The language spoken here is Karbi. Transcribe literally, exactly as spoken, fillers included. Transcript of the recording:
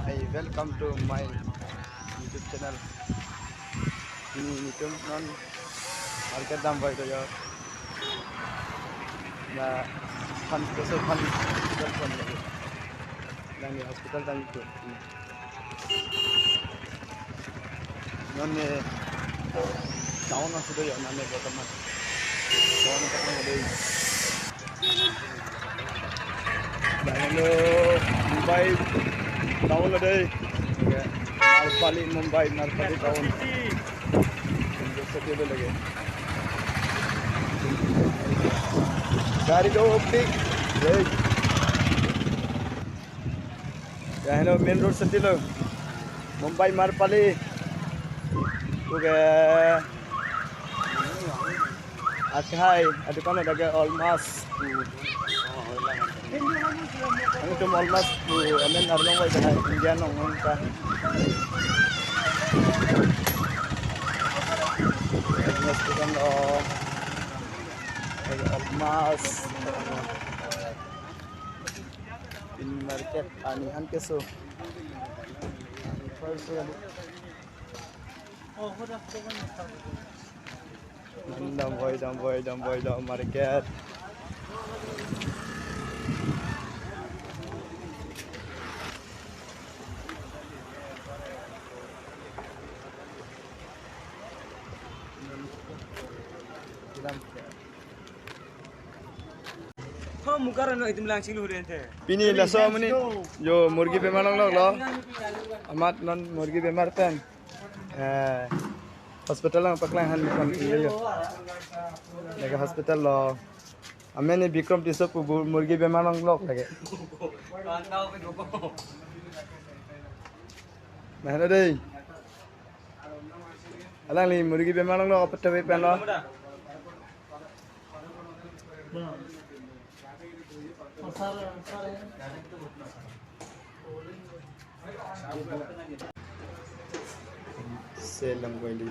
Hi, welcome to my YouTube channel. Pini nelitum non market damvoi do jo. Na phan, keso phan hospital pon lagi. Nangli hospital damji. Non ne town aso do jo, non ne botoman. Town aso do jo. Dah, hello, Mumbai town lo dei. Marpali, Mumbai, Marpali town. City lo lagi. Gari do optik. Dei. Dah, hello, main road city lo. Mumbai Marpali. Okay. Akhai, adukan ada ke Almas. Ang itum Almas, amen arlong wai kanai, India nong nong ka. Almas dukan lo. Almas. Pini market ani han keso. Damvoi, damvoi, damvoi, dam market. Tho mukar no itum lang chinglu hure ante. Pini laso amonit jo murgi bemar longlok lo. Amat non murgi bemar pen. Eh, hospital nangpaklang han kon le jo. Lake hospital lo. Amen ni Bikram Tisso pu bu-, murgi bemar longlok lake. Nah, hello dei. Alangli murgi bemar longlok, apa tawi pen lo? Selam kali.